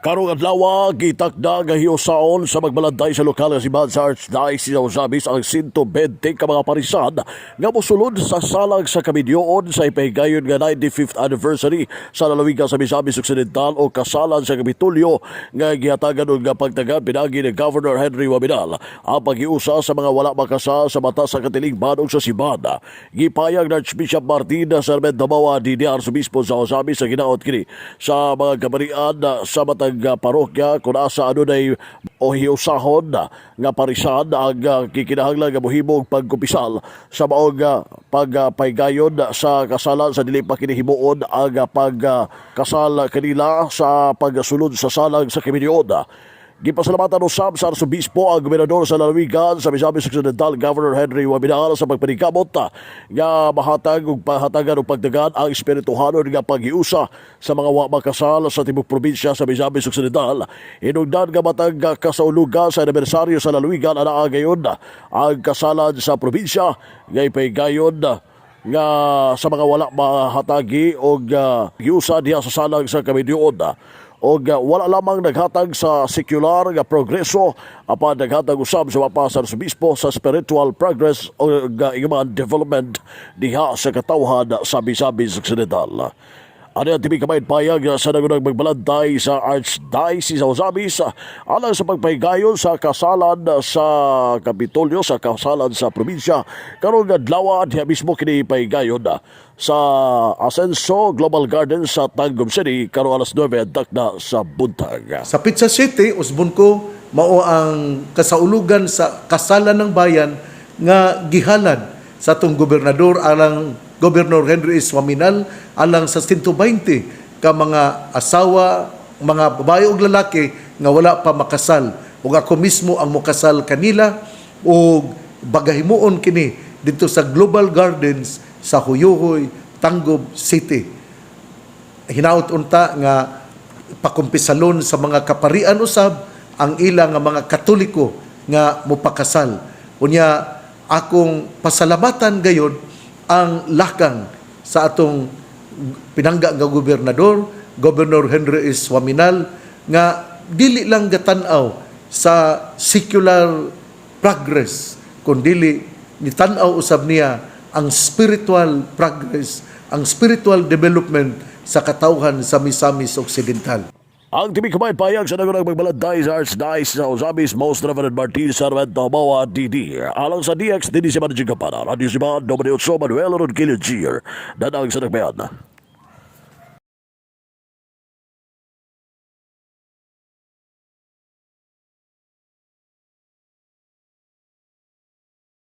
Karong adlaw, gitakda nga hiusaon sa magbalanday sa lokal nga simbahan sa Archdiocese of Ozamiz ang 120 ka mga parisan nga mosulod sa salang sa Kamidyoon sa ipahigayon nga 95th anniversary sa lalawigan sa Misamis Occidental o kasalan sa Kapitulyo nga gihatagan og pagtagan pinagi ni Governor Henry Oaminal ang paghiusa sa mga wala makasal sa mata sa katilingban ug sa simbahan. Gipayag ng Archbishop Martin Sarmiento Mawa DD, Arsobispo sa Ozamiz, sa ginaot kini sa mga kamarian sa matag parokya kung asa adunay o hiusahon nga parisan ang kikinahanglan nga mohimo og pagkumpisal sa maong pagpaygayon sa kasalan sa dili pa kini himuon ang pagkasal kanila sa pagsulod sa salang sa Kamidyoon. Gipasalamatan usab sa Arsobispo ang gobernador sa lalawigan sa Misamis Occidental, Governor Henry Oaminal, sa pagpaningkamot nga mahatag ug pahatagan og pagdagan ang espirituhanon nga paghiusa sa mga wa makasal sa tibuok probinsya sa Misamis Occidental. Hinungdan nga matag kasaulugan sa anibersaryo sa lalawigan anaa gayon ang kasalan sa probinsya nga ipahigayon nga sa mga wala mahatagi og hiusa diha sa salang sa Kamidyoon og wala lamang naghatag sa secular nga progreso apan naghatag usab sa mapa sa Arsobispo sa spiritual progress o development diha sa katawhan sa Misamis Occidental. Ano ang tibi kamay payag sa nagunang magbalantay sa Archdiocese of Ozamiz alang sa pagpahigayon sa kasalan sa Kapitolyo, sa kasalan sa probinsya karong adlaw, diha mismo kini pahigayon sa Asenso Global Garden sa Tangub City karong alas 9 takna sa buntag. Sa Pizza City, usbon ko, mao ang kasaulugan sa kasalan ng bayan nga gihalad sa atong gobernador alang Governor Henry S. Oaminal alang sa 120 ka mga asawa, mga babae ug lalaki nga wala pa makasal. Ug ako mismo ang mokasal kanila ug bagahimuon kini dito sa Global Gardens sa Hoyohoy, Tangub City. Hinaut unta nga pakumpisalon sa mga kaparian usab ang ila nga mga Katoliko nga mopakasal. Unya akong pasalamatan gayod ang lakang sa atong pinangga nga gobernador, Governor Henry S. Oaminal, nga dili lang gatan-aw sa secular progress kundili nitan-aw usab niya ang spiritual progress, ang spiritual development sa katawhan sa Misamis Occidental. Ang tibi kamay payag sa nagunang magbalanday sa Archdiocese sa Ozamiz, Most Reverend Martin Sarmiento Mawa DD. Alang sa DX, dinhi si Managing Kampana, Radio Siman, Dominic Manuel Ronquillo Gier. Danang sa nagbayan.